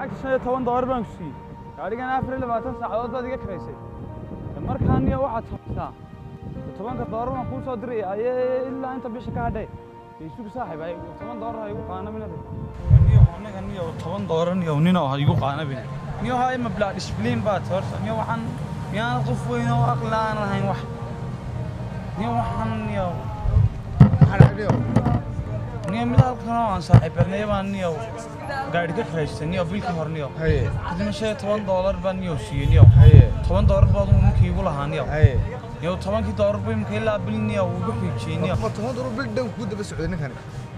Lacagta $15 baan ku siiyey. Gaadhigan 24 saacadood baad iga kiraysay. Markaa niyo waxaad samaysaa, $10 baan kuu soo diray ayee ilaa inta bisha ka hadhay. Isugu saaxiib, ay $10 ha igu qaanabinade. Niyo anaga niyo $10 niyo nino ha igu qaanabin. Niyo hay mablaa discipline baa horta. Niyo waxaan miyaan qof weyn oo aqli aan lahayn wax. Niyo waxaan niyo Maxaa dhacay, niyow? Niyo mid halkan oo aan saaxiibnay baan niyo gaadhi ka kiraystay niyo bilkii hore niyo. Kadibna $15 baan niyo siiyey niyo. $10 baad uu ninkii igu lahaa niyo. Niyo $10-kii buu imika ilaa bil niyo ugu xiijiyey niyo. Ma $10 bil dhan kuu daba socday ninkani?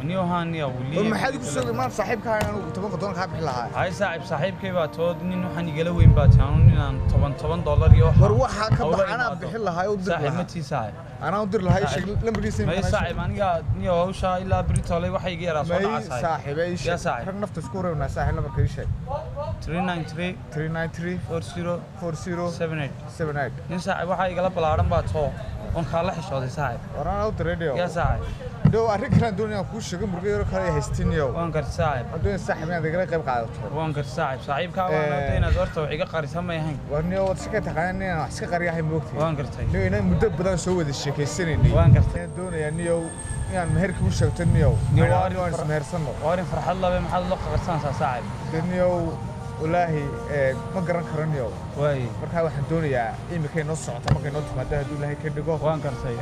Niyo haa niyo. War, maxaad igu soo maanta saaxiibkaa anigu $10 kaa bixi lahaa? Hay saaxiib, saaxiibkay baa tood nin waxaan igala weyn baa taanu ninaan $10 iyo War, waxaa ka hawla bax anaa imaado. bixin lahaa oo u diri Saaxiib lahaa. Ma tii saaxiib. Anaa u diri lahaa, ii sheeg lambarkiisa. May saaxiib, aniga niyo hawsha ilaa britoley waxay iga yaraa soo May dhacaa. Saaxiib, ii Yaa sheeg. saaxiib. Rag nafta isku reebnaa saaxiib, lambarka ii sheeg. 393 393 40 40 78. 78. Nin saaxiib waxaa igala ballaaran baa too oon kaala xishooday saaxiib. War, anaa u diray dhiyow. Yaa saaxiib. Dhow arrin kale aan doonaya aan kuu sheego, murugo yaro kale ay haystiin niyow. Waan garta saaxiib. Waxaan doonaya saaxiib inaad igala qayb qaadato. Waan garta saaxiib, saaxiibkaa waan horta inaad horta wax iga qarisa may ahayn. War niyow, waad iska taqaanaa inaan wax iska qariyahay, moogtay. Waan gartay. Niyow, inaan muddo badan soo wada sheekaysanaynay. Waan gartay. Waxaan doonayaa niyow inaan meherkii u sheegto niyow. Niyow, Anaa waa niyow aan ismehersanno. Waa arrin farxad labe, maxaad loo qarsanaysaa saaxiib? Dee niyow, wallaahi ma garan karo niyow. Waay. Markaa waxaan doonayaa imikay noo socoto markay noo timaado hadduu Ilaahay ka dhigo. Waan gartay.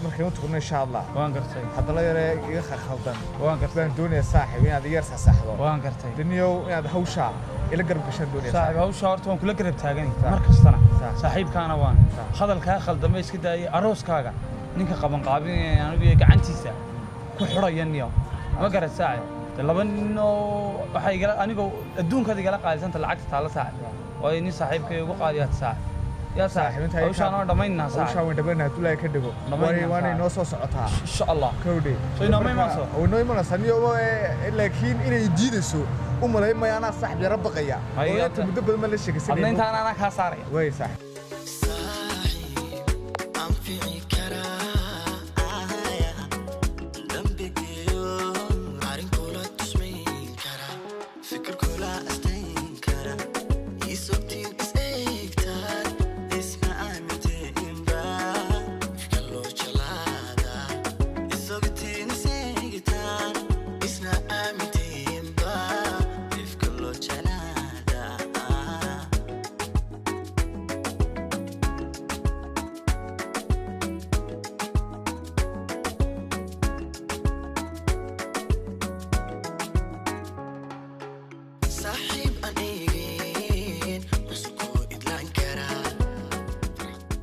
Markaynu tugno insha Allah. Waan gartay. Hadallo yare iga khaldan Waan gartay. baan doonayaa saaxiib inaad iga yar saxsaxdo. Waan gartay. Dee niyow, inaad hawshaa ila garab gashaan doonaya. Saaxiib, hawsha horta waan kula garab taaganay mar kastana. Saaxiibkaana waan hadalkaa khaldama iska daayay, arooskaaga ninka qaban qaabinaya anigu iyo gacantiisa ku xidhaya niyo, ma garat saaxiib? Dee laba nin oo waxay igala anigoo adduunkaad igala qaalisanta lacagta taala saaxiib, waayo nin saaxiibkay ugu qaaliyaad saaxiib, yaa saaxiib, hawshaan oo dhammaynaa Hawshaa saaxiib. Waan dhammaynaa hadduu Ilaahay ka dhigo. Dhammaynaa, Waana saaxiib. inoo soo socotaa. Insha Allah. Kowdhe. So inoo ma imanayso? Oo inoo imanaysaa niyo, laakiin inay diidayso u malayn maayo, anaa saaxiib yara baqaya. Hay, Oo inta muddo badan ma la Adna sheekaysanayay. intaan anaa kaa saaraya. Way saaxiib. Saaxiib anfici karaa, dambigeeyo arrin kula tusmayn kara, fikir kula astayn kara, isogtiin is eegtaan, isna aaminteynba ifka loo jalaada, isogtiin is eegtaan, isna aaminteynba ifka loo jalaada. Saaxiib aan eegin cusubkuu idlaan karaa,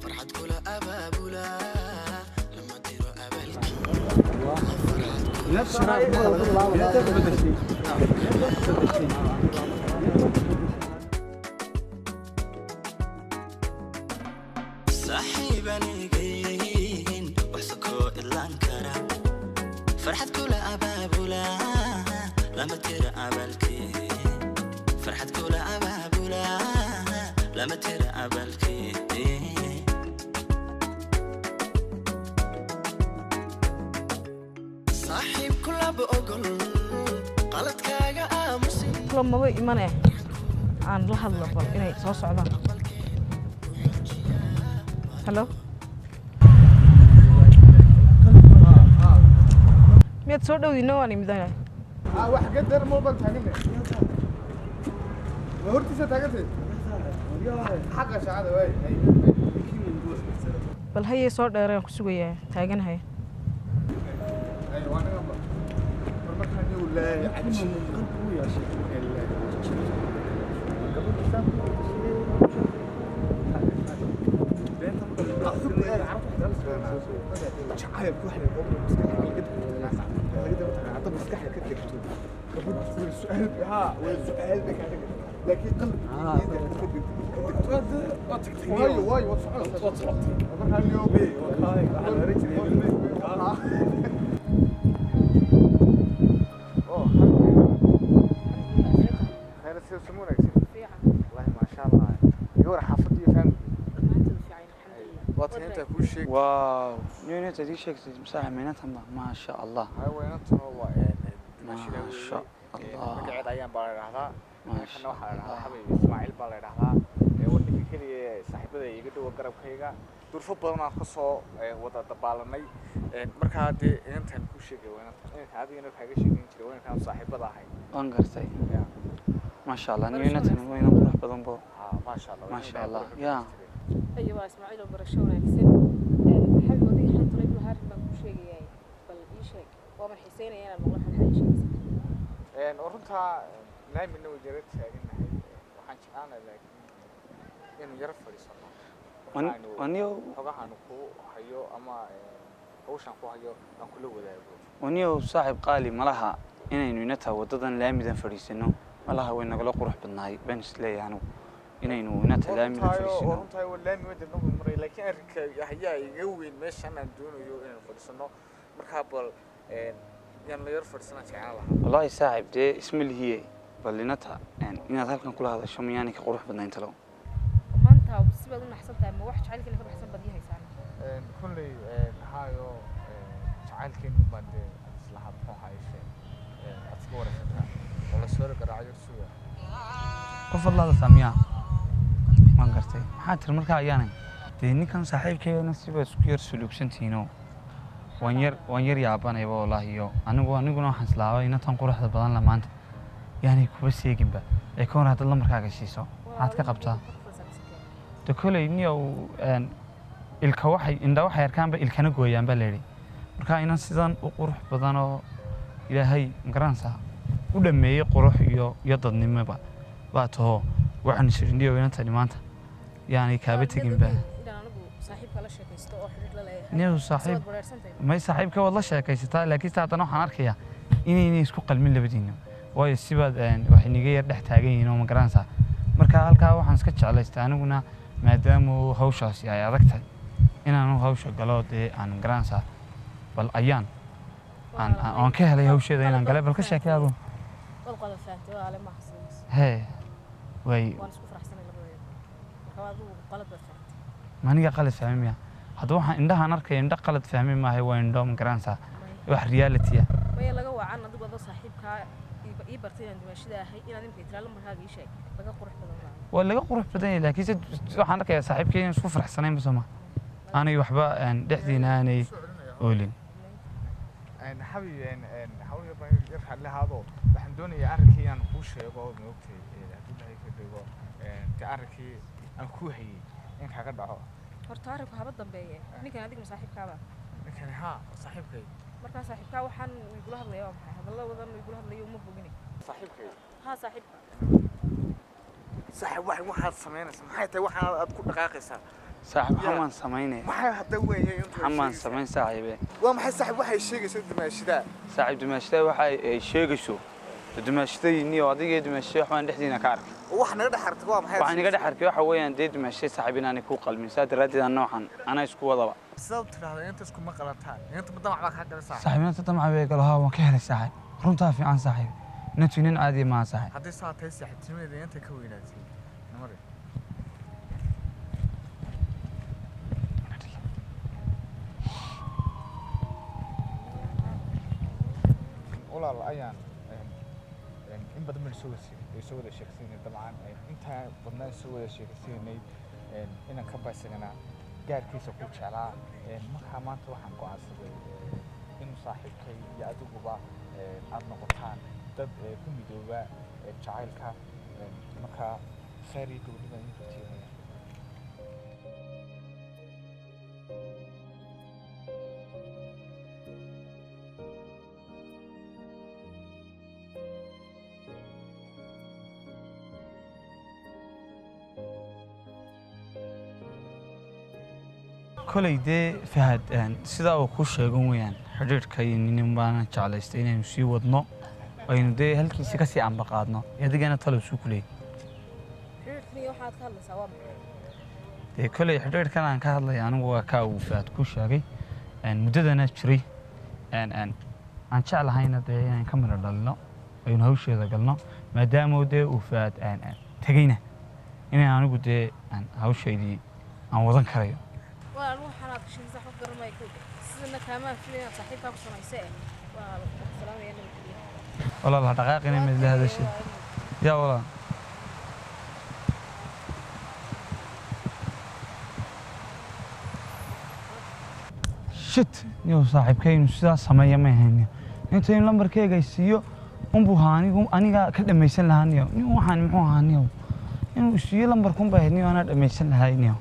farxad kula abaabulaa, lama diro abaalkii. Saaxiib aan eegin cusubkuu idlaan karaa, farxad kula abaabulaa, lama tiro abaalkii, farxad kula abaabulaa, lama tiro abaalkii. Saaxiib kulaba ogol qaladkaaga aamusin. Kula maba imane, aan la hadlo bal inay soo socdaan. Halo, miyaad soo dhowdiina? Waan imidana. Wax gadar ma baan taaganay. Ma hortiisa taagantay? Xaqa shaacada waay. Bal hayay, soo dheereen ku sugayaa taaganahay. Ay, waa naga ba. War markaan niyow laahay cajiib. Jacaylku waxa la qofka maskaxda laga laga daba tagaa, hadda maskaxda ka degto gabadhu way su'aal, haa, way su'aal bay kaaga dhigtay, laakiin qalbiga niyadda ka degto ka degto, waayo waad soconaysaa, waad socotay markaan niyow. Khayr sida soo wanaagsan. Wallahi ma sha Allah. Iyo xaafadii family. Waa tan inta kuu sheeg. Waaw, niyo inta ii sheegtay saaxiib, meynatan ba maasha Allah. Hay, weynantuna waa Maasha Allah. Magaceeda ayaan baa la idhaahdaa. Ninkanna waxaa la dhahdaa Xabiib Ismaaciil baa la dhahdaa. Waa ninka keliya ee saaxiibada iga dhowa garabkayga. Durfo badan aan kasoo wada dabaalanay. Markaa dee inantaan kuu sheegay waa inantan, inankan adigana kaaga sheegayn jiray, waa inankaan saaxiibada ahay. Waan gartay. Ya. Maasha Allah, niyo inantan waa inan qurux badan bo. Ha, maasha Allah. Maasha Allah, ya. Ayo, waa Ismaaciil oo, barasho wanaagsan. Xabib, adiga xantuna ibnu harin baan kuu sheegayaa, bal ii sheeg, waa man xiiseynaya inaan maqlo waxaad ii sheegaysaa. Oo runtaa laamina way yara taaganahay, waxaan jeclaanay laakiin inuu yara fadhiisano. Waniyo xogahan ku hayo ama hawshan ku hayo aan kula wadaago. Waniyo saaxiib qaali, malaha inaynu inata waddadan laamidan fadhiisano malaha way nagala qurux badnaay baan isleeyahay anigu, inaynu inata laamidan oo fadhiisano. Runtahay, waa laami wada nagu maray, laakiin arrinka ayaa iga weyn meeshan aan doonayo inaan fadhiisano. Markaa bal yaan la yar fadhiisana jeclaan lahaa. Wallaahi saaxiib, dee isma lihiye, bal inata inaad halkan kula hadasho miyaanay ka qurux badnayn talow? Maanta sibaad u naxsan tahay, ma wax jacaylkiina ka baxsan baad ii haysaan? Kolley hayo, jacaylkeeni baan dee aad islahaa muxuu hayshe aad iska waraysataa oo la soo garaacayo suga. Qof adlaada saamiyaa, waan gartay. Maxaa tiri markaa? Ayaanay dee ninkan saaxiibkeena siba isku yar suluugsantihiinoo waan yar yaabanayba wallaahi. Iyo anigu aniguna waxaan islaabay inantan quruxda badan la maanta yaanay kuba seeginba ee ka hor haddaad lambarkaaga siiso, maxaad ka qabtaa? De koley niyow ilka waxay indha waxay arkaanba ilkana gooyaan baa layidhi. Marka inan sidan u qurux badan oo Ilaahay magaranaysaa u dhameeyey qurux iyo dadnimoba baa taho, waxaan is idhi niyow inantani maanta yaanay kaaba teginba. Inaan anigu saaxiibka la sheekaysto oo xidhiidh la leeyahay? Niyow saaxiib sibaad wareersantahay. May, saaxiibka waad la sheekaysataa, laakiin se haddana waxaan arkayaa inaynay isku qalmin labadiina, waayo sibaad waxay niga yar dhex taagan yihiin oo ma garanaysaa. Marka halkaa waxaan iska jeclaystay aniguna, maadaama uu hawshaasi ay adag tahay, inaanu hawsha galo dee aan garanaysaa, bal ayaan aan ka helay hawsheeda inaan galay. Bal ka sheekay adu. Waad qada fahamtay, waa ale ma xasuuso. Hee, waay. Waan isku faraxsanay labadeeda, marka waa adigu qalad baad fahamtay. Ma aniga qalad fahmi miya? Hadda waxaan indhahaan arkaya indho qalad fahmi maahay, waa indho ma garanaysaa wax reality ah. Maya, laga wacan adigu adoo saaxiibkaa ii bartay inaan dumaashida ahay, inaad imika tiraa lambarkaaga ii sheeg, laga qurux badan baa. Waa laga qurux badan yahay, laakiin se waxaan arkayaa saaxiibkay inaan isku faraxsanayn soo ma aanay waxba dhexdiina aanay oolin. Xabi, hawl yar baan yar raalli ahaado. Waxaan doonayaa arrinkii inaan kuu sheego, maogtay, haddii Ilaahay ka dhigo dee arrinkii aan kuu hayay in kaaga dhaco. Horta arrinku haba dambeeye, ninkan adiga ma saaxiibkaaba? Ninkani haa, saaxiibkay. Markaa saaxiibkaa waxaan uu igula hadlaya waa maxay? Hadallo wadan uu igula hadlayo uma bogine. Saaxiibkay. Haa, saaxiibka. Saaxiib, waxaad samaynaysaa maxay tahay? Waxaan aad ku dhaqaaqaysaa? Saaxiib, xamaan samaynaya. Maxay hadda weeye intuu Xamaan sheegaysaa? samayn saaxiibe. Waa maxay saaxiib waxay sheegaysaa dumaashidaa? Saaxiib, dumaashidaa waxa ay sheegayso dumaashidayniyo adiga iyo dumaashida waxbaan dhexdiina ka arkay. Oo wax naga dhex aragtay waa maxay? Waxaan iga dhex arkay waxa weeyaan dee dumaashiday saaxiib inaanay kuu qalmin, saa daraaddeed aan noocan anaa isku wadaba. Sidaad u tidhaahdaa inta iskuma qalantaan, inta ma damac baa kaa galay saaxiib? Saaxiib, inanta damaca bay galo, haa, waan ka helay saaxiib, runtaa fiican saaxiib, inantu nin caadi maaha saaxiib. Haddii saa tahay saaxiibtinimadeeda inta ka weynaatay namari. Walaal ayaan in badan baynu soo wada sheekaysanay dabcan, intaa badnaan soo wada sheekaysanay inaan ka baysagana gaarkiisa ku jeclaa. Markaa maanta waxaan go'aansaday inuu saaxiibkay iyo adiguba aad noqotaan dad ku midooba jacaylka. Markaa khayr iyo gobonimo idin rajeenaya. Koley dee Fahad, sidaa uu ku sheegan weeyaan xidhiidhka iyo nin baana jeclaystay inaynu sii wadno, aynu dee halkiisi kasii ambaqaadno, adigana talow suu ku leeyay. Xidhiidhkan iyo waxaad ka hadlaysaa waa maxay? Dee koley xidhiidhkan aan ka hadlaya anigu waa kaa uu Fahad ku sheegay, muddadana jiray, aan jeclahayna dee inaan ka midho dhalino, aynu hawsheeda galno, maadaama dee uu Fahad tegeyna inaan anigu dee aan hawshaydii aan wadan karayo. Waa anigu waxaan aad ka sheegaysaa waxba garan maayo kowda, sidana kaamaan filay inaad saaxiibkaa ku samayse eh. Waa ku salaamaya, nabadgelyo. Walaal, ha dhaqaaqina, mid la hadashay yaa walaal. Shit, niyow, saaxiibkay inuu sidaas sameeya ma ahayn. Inta in lambarkeyga siiyo unbuu haa, anigu aniga ka dhamaysan lahaa niyo. Nin waxaan muxuu ahaa niyow? Inuu siiyo lambarkunba ahayd niyo, anaa dhamaysan lahaa niyo.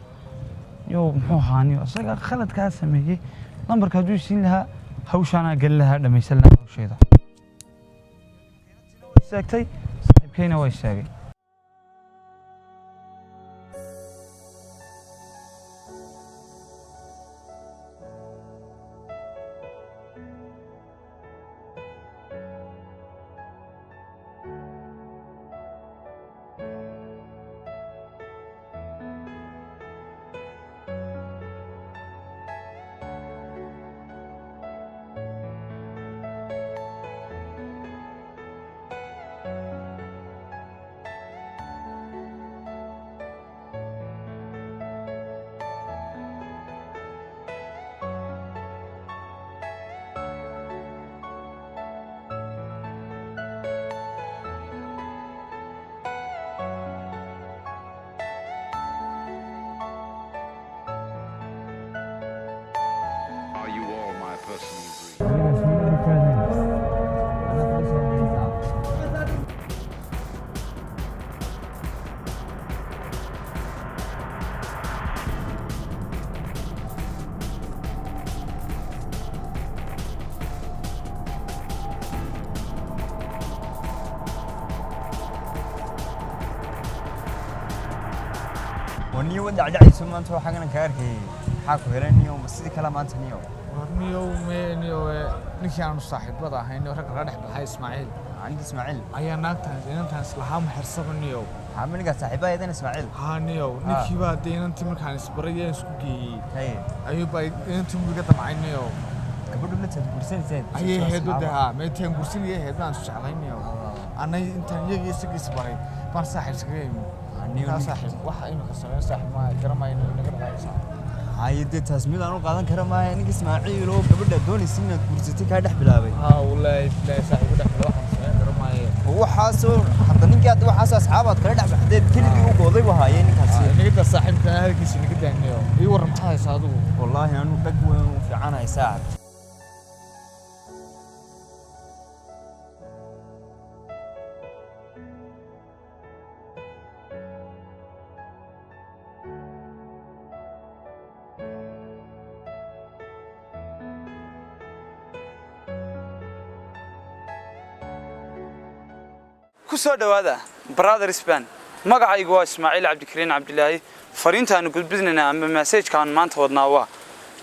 Niyow, muxuu ahaa niyo? Isaga khaladkaa sameeyey. Lambarka hadduu siin lahaa, hawshaanaa gelin lahaa, dhamaysan lahaa hawsheeda. Sheegtay saaxiibkayna waa sheegay. Are you all my personal dreams? Waniyo wadacdacayso maanta, waxaa ka arkayay. Maxaa ku helay niyo? Ma sidii kale maanta niyo? Warniyow, meniyo, ninkii aanu saaxiibada ahayn, ragga laga dhex baxay, Ismaaciil. Ninka Ismaaciil? Ayaa naagtan, inantaan islahaa maxersaba niyow. Maxaa ninkaa saaxiibada eedan Ismaaciil? Haa niyow, ninkii baa dee inantii markaan isbaray ee isku geeyey Haye. Ayuubaa inantii wiiga damcay niyow. Gabadhu la taad guursanaysayd? Ayay ahayd wade, haa, meetaan guursanayay ahayd, baan isu jeclay niyow. Anay intaan iyagii isagii isbaray baan saaxiib iskaga imi. Niyow. Kaa saaxiib waxa imika sameyn saaxiib maa garamayo, inaga dhaqaaqaysaa. Haye, dee taas mid aan u qaadan kara maaha. Ninka Ismaaciil oo gabadha doonaysa inaad guursatay kaa dhex bilaabay? Haa wallaahi bilaahi saaxiib ku dhex bilo, waxaan sameyn garamaaye. Waxaasoo hadda ninkii hadda waxaasoo asxaabaad kala dhex baxdeed, keligii u gooday buu haayay ninkaasi. Inaga daa saaxiibka, hadalkiisa inaga daaniyo. Ii warran, maxaa haysaa adigu? Wallaahi anu dhag weyn u fiicanahay saaxib. Ku soo dhowaada Brothers Band. Magacaygu waa Ismaaciil Cabdikariin Cabdilaahi. Fariintaanu gudbinaynaa ama message-ka aan maanta wadnaa waa: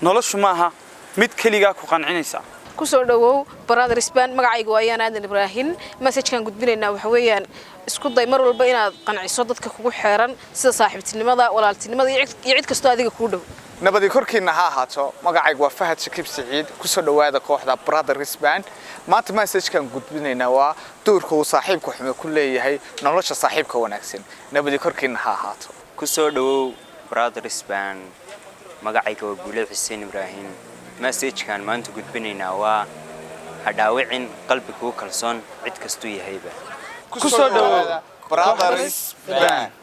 noloshu maaha mid keligaa ku qancinaysa. Kusoo dhawow Brothers Band. Magacaygu waa Ayaan Aadan Ibraahin. Message-kan gudbinaynaa waxa weeyaan: isku day mar walba inaad qanciso dadka kugu xeeran, sida saaxiibtinimada, walaaltinimada iyo cid kastoo adiga kuu dhow. Nabadi korkiina ha ahaato. Magacaygu waa Fahad Shakiib Siciid. Kusoo dhowaada kooxda Brothers Band. Maanta message-kan gudbinaynaa waa doorka uu saaxiibka xume ku leeyahay nolosha saaxiibka wanaagsan. Nabadi korkiina ha ahaato. Ku soo dhawow Brothers Band. Magacayga waa Guuled Xuseen Ibraahim. Message-kan maanta gudbinaynaa waa: ha dhaawicin qalbi kuu kalsoon, cid kastuu yahayba. Ku soo dhawow Brothers Band.